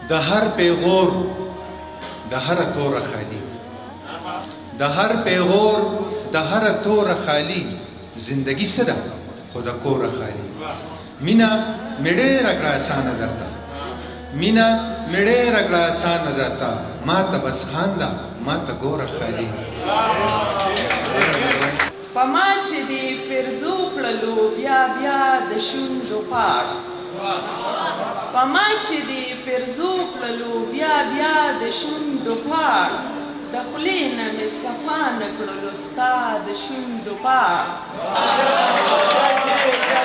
د هر پیغور د هره توره خالي، د هر پیغور د هره توره خالي، زندګي څه ده خو د کوره خالي. مینه مې ډېره کړه اسانه درته، مینه مې ډېره کړه اسانه درته، ماته بس خانده ماته ګوره خالي. په ما چې دې پیرزو کړلو بیا بیا د شونډو پاړ، په ما چې دې پیرزو کړلو بیا بیا د شونډو پاړ، د خولې نه مې صفا نه کړلو ستا د شونډو پاړ.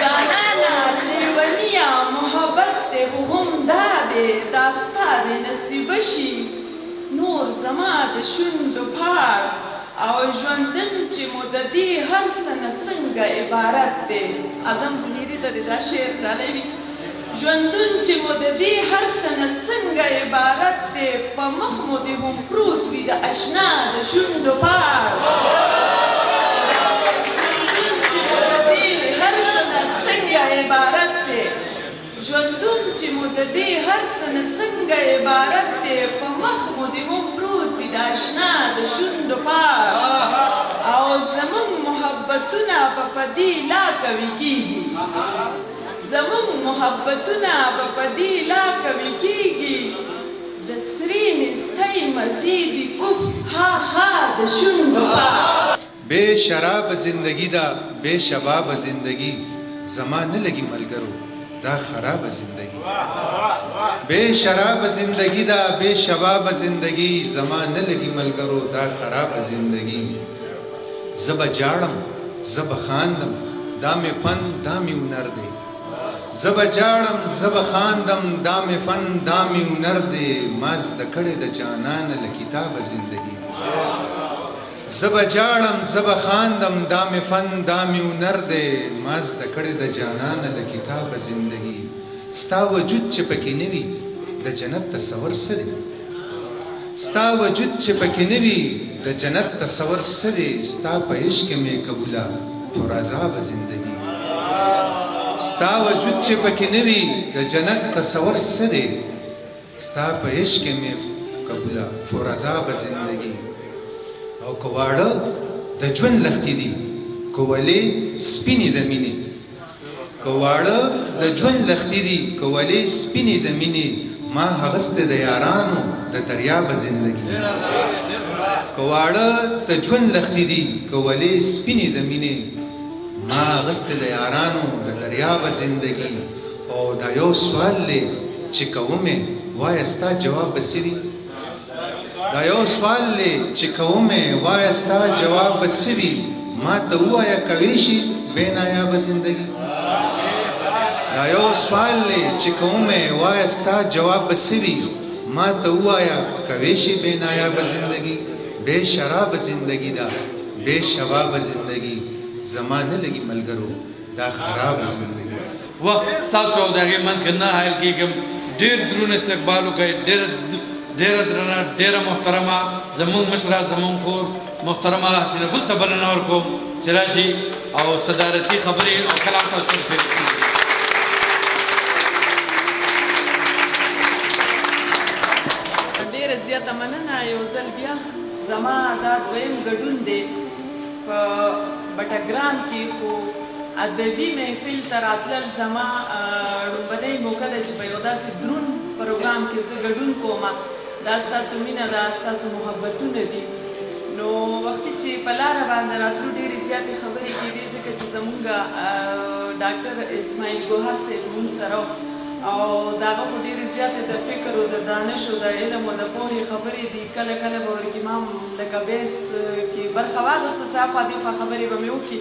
جانانه لیونیه محبت دې خو هم دا دی، دا ستا دې نصیبه شي نور زما د شونډو پاړ. او ژوندون چې مو د دې هر څه نه څنګه عبارت دی، اعظم بونیري ته دې دا شعر ډالۍ وي، ژوندون چې مو د دې هر څه نه څنګه عبارت دی، په مخ مو دې هم پروت وي د اشنا د شونډو پاړ. ژوندون چې مو د دې هر څه نه څنګه عبارت دی، ژوندون چې مو د دې هر څه نه څنګه عبارت دی، په مخ مو دې هم پروت وي د اشنا د شونډو پاړ. او زمونږ محبتونه به په دې لا قوي کېږي، زمونږ محبتونه به په دې لا قوي کېږي، د سرې نیستۍ مزې دي اوف ها ها د شونډو پاړ. بې شرابه زندګي ده بې شبابه زندګي، زما نه لګي ملګرو دا خرابه زندګي. بې شرابه زندګي ده بې شبابه زندګي، زما نه لګي ملګرو دا خرابه زندګي. زه به جاړم زه به خاندم دا مې فن دا مې هنر دی، زه به جاړم زه به خاندم دا مې فن دا مې هنر دی، ما زده کړې د جانانه له کتابه زندګي. زه به جاړم زه به خاندم دا مې فن دا مې هنر دی، ما زده کړې د جانانه له کتابه زندګي. ستا وجود چې پکې نه وي د جنت تصور څه دی، ستا وجود چې پکې نه وي د جنت تصور څه دی، ستا په عشق کې مې قبوله پر عذابه زندګي. ستا وجود چې پکې نه وي د جنت تصور څه دی، ستا په عشق کې مې قبوله فور عذابه زندګي. او که واړه د ژوند لښتې دي که ولې سپینې د مینې، که واړه د ژوند لښتې دي که ولې سپینې د مینې، ما هغستې د یارانو د دریابه زندګي. که واړه د ژوند لښتې دي که ولې سپینې د مینې، ما هغستې د یارانو د دریابه زندګي. او دا یو سوال دی چې کوم یې وایه ستا جواب به څه وي؟ دا یو سوال دی چې کوم یې وایه ستا جواب به څه وي؟ ما ته ووایه کوی شي بې نایابه زندګي؟ دا یو سوال دی چې کوم یې وایه ستا جواب به څه وي؟ ما ته ووایه کوی شي بې نایابه زندګي؟ بې شرابه زندګي ده بې شبابه زندګي، زما نه لګي ملګرو دا خرابه زندګي. وخت ستاسو او د هغې منځ کې نه حایل کېږم. ډېر درون استقبال وکړئ، ډېره ډېره درنه، ډېره محترمه زموږ مشره، زموږ خور محترمه حسینه ګل ته بلنه ورکوم چې راشي او صدارتي خبرې او کلام تاسو سره شریک کړي. ډېره زیاته مننه، یو ځل بیا زما دا دویم ګډون دی په بټګرام کې، خو ادبي محفل ته راتلل زما ړومبنۍ موقع ده چې په یو داسې دروند پروګرام کې زه ګډون کوم. دا ستاسو مینه ده، ستاسو محبتونه دي. نو وختي چې په لاره باندې راتلو ډېرې زیاتې خبرې کېدې، ځکه چې زمونږ ډاکټر اسماعیل ګوهر صاحب مونږ سره او د هغه خو ډېرې زیاتې د فکر او د دانش او د علم او د پوهې خبرې دي. کله کله به ورکې ما هم لکه بحث کې برخه واخیسته، څه اخوا دېخوا خبرې به مې وکړي،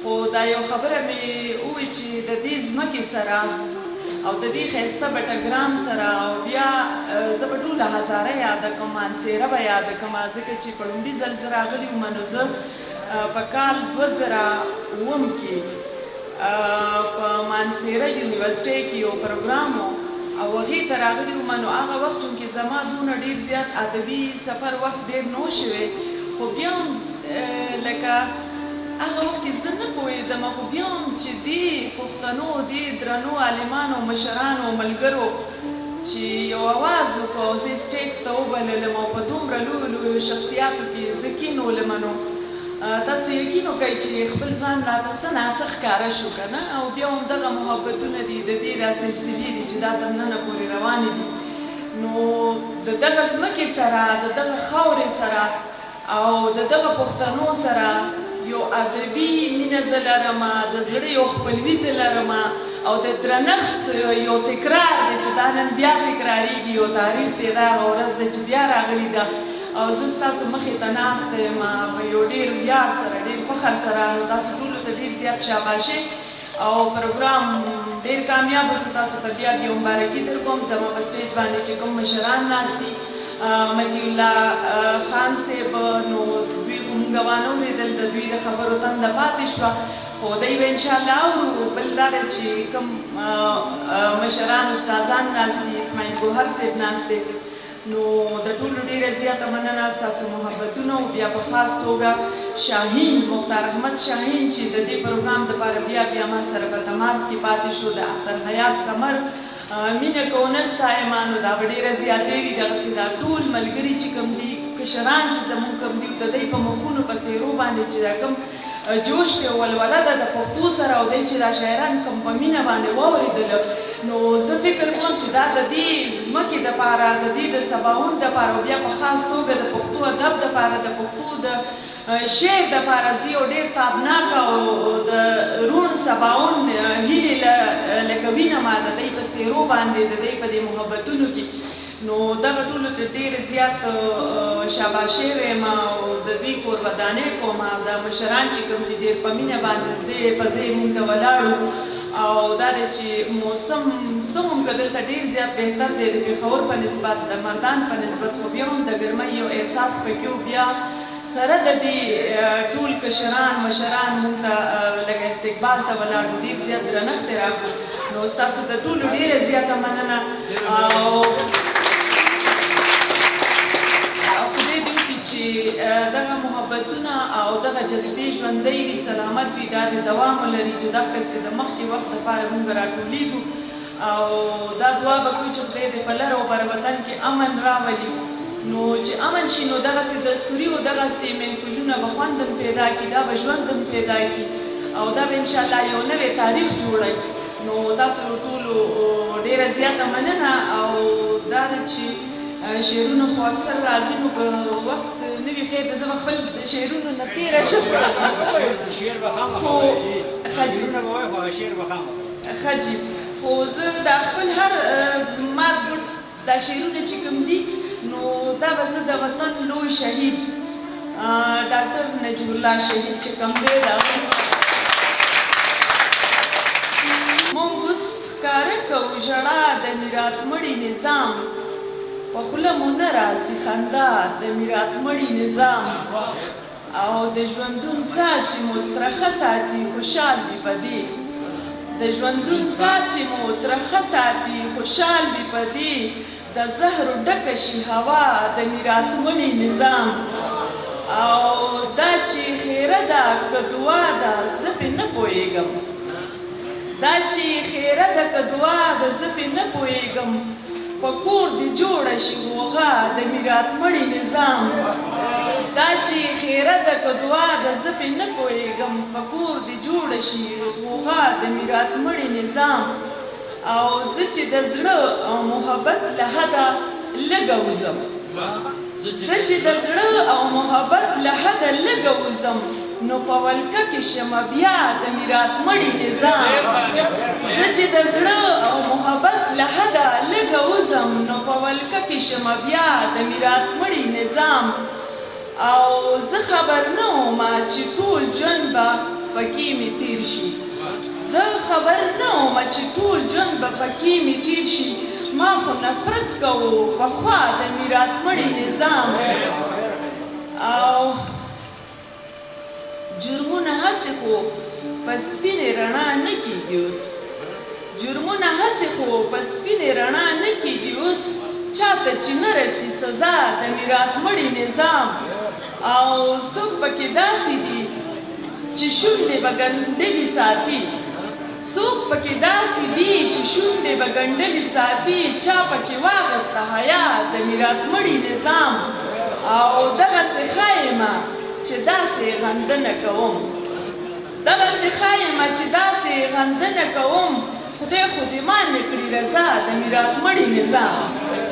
خو دا یو خبره مې ووي چې د دې ځمکې سره او د دې ښایسته بټګرام سره، او بیا زه به ټوله هزاره یاده کړم، مانسیره به یاده کړم، ځکه چې په ړومبي ځل زه راغلي وم، نو زه په کال 2007 کې په مانسیره یونیورسټۍ کې یو پروګرام و او هغې ته راغلي وم. نو هغه وخت چونکې زما دونه ډېر زیات ادبي سفر وخت ډېر نه و شوی، خو بیا هم لکه هغه وخت کې زه نه پوهېدم، خو بیا هم چې دې پښتنو، دې درنو عالمانو، مشرانو، ملګرو چې یو اواز وکړو او زه یې سټیج ته وبللم او په دومره لویو لویو شخصیاتو کې زه کېنولم، نو تاسو یقین وکړئ چې خپل ځان راته څه ناڅه ښکاره شو که نه. او بیا هم دغه محبتونه دي، د دې دا سلسلې دي چې دا تر ننه پورې روانې دي. نو د دغه ځمکې سره، د دغه خاورې سره او د دغه پښتنو سره یو ادبي مینه زه لرم، د زړه یو خپلوي زه لرم او د درنښت یو تکرار دی چې دا نن بیا تکراریږي، یو تاریخ دی، دا هغه ورځ ده چې بیا راغلي ده او زه ستاسو مخې ته ناسته یم په یو ډېر ویاړ سره، ډېر فخر سره. نو تاسو ټولو ته ډېر زیات شاباشي او پروګرام ډېر کامیاب وسو. تاسو ته بیا بیا مبارکي در کوم. زما په سټیج باندې چې کوم مشران ناست دي، مطیع الله خان صاحب، نو دوی خو مونږ وانه ورېدل، د دوی د خبرو تنده پاتې شوه، خو دی به انشاءالله اورو. بل دا دی چې کوم مشران استادان ناست دي، اسماعیل ګوهر صاحب ناست دی، نو د ټولو ډیره زیاته مننه ستاسو محبتونو، او بیا په خاص توګه شاهین، مختار احمد شاهین چې د دې پروګرام دپاره بیا بیا ما سره په تماس کې پاتې شو. د اختر حیات قمر مینه که ونه ستایم نو دا به ډېره زیاتې وي. دغسې دا ټول ملګري چې کوم دي، کشران چې زموږ کوم دي، د دوی په مخونو په څېرو باندې چې دا کوم جوش دی، ولوله ده د پښتو سره، او دی چې دا شاعران کوم په مینه باندې واورېدل، نو زه فکر کوم چې دا د دې ځمکې دپاره، د دې د سباوون دپاره او بیا په خاص توګه د پښتو ادب دپاره، د پښتو د شعر دپاره زه یو ډېر تابناک او د روڼ سباوون هیلې لکه وینم د دوی په څېرو باندې، د دوی په دې محبتونو کې. نو دغه ټولو ته ډېر زیات شاباشی وایم او د دوی کورودانۍ کوم. دا مشران چې کوم دي، ډېر په مینه باندې ځای په ځای مونږ ته ولاړو. او دا دی چې موسم څه هم که دلته ډېر زیات بهتر دی د پېښور په نسبت، د مردان په نسبت، خو بیا هم د ګرمۍ یو احساس پکې و. بیا سره د دې ټول کشران مشران مونږ ته لکه استقبال ته ولاړو، ډېر زیات درنښت یې راکړو. نو ستاسو د ټولو ډېره زیاته مننه او خدای دې وکړي چې دغه محبتونه او دغه جذبې ژوندۍ وي، سلامت وي، دا دې دوام ولري چې دغسې د مخکې وخت دپاره مونږ راټولېږو. او دا دعا به کوو چې خدای دې په لر او بر وطن کې امن راولي. نو چې امن شي نو دغسې دستوري او دغسې محفلونه به خوند هم پیدا کړي، دا به ژوند هم پیدا کړي او دا به انشاءالله یو نوی تاریخ جوړوي. نو تاسو ټولو ډېره زیاته مننه. او دا ده چې شعرونه خو اکثر راځي، نو که وخت نه وي خیر دی، زه به خپل شعرونو نه تېره شم. خو ښه جي، ښه جي، خو زه دا خپل هر مات ګوټ دا شعرونه چې کوم دي، نو دا به زه د وطن لوی شهید ډاکټر نجیب الله شهید چې کوم دی دا مونږ اوس ښکاره کوو ژړا د میراتمړي نظام، په خوله مو نه راځي خندا د میراتمړي نظام، او د ژوندون ساه چې مو ترخه ساتي خوشحال وي په دې، د ژوندون ساه چې مو ترخه ساتي خوشحال وي په دې، د زهرو ډکه شي هوا د میراتمړي نظام. او دا چې خیره ده که دعا ده زه پې نه پوهېږم، دا چې خیره ده که دعا ده زه پې نه پوهېږم، په کور دې جوړه شي غوغا د میراتمړي نظام. دا چې خیره ده که دعا ده زه پې نه پوهېږم، په کور دې جوړه شي غوغا د میراتمړي نظام. او زه چې د زړه او محبت له حده لږه وځم، زه چې د زړه او محبت له حده لږه وځم، نو په ولکه کې شمه بیا د میراتمړي نظام. زه چې د زړه او محبت له حده لږه وځم، نو په ولکه کې شمه بیا د میراتمړي نظام. او زه خبر نه وم چې ټول ژوند به پکې مې تیر شي، زه خبر نه وم چې ټول ژوند به پکې مې تیر شي، ما خو نفرت کوو پخوا د میراتمړي نظام. او جرمونه هسې خو په سپینې رڼا نه کېږي اوس، جرمونه هسې خو په سپینې رڼا نه کېږي اوس، چاته چې نه رسي سزا د میراتمړي نظام. او څوک پکې داسې دي چې شونډې به ګنډلي ساتي، څوک پکې داسې دي چې شونډې به ګنډلې ساتي، چا پکې واغسته حیا د میراتمړي نظام. او دغسې ښه یمه چې داسې غندنه کوم، دغسې ښه یمه چې داسې غندنه کوم، خدای خو دې ما نه کړي رضا د میراتمړي نظام.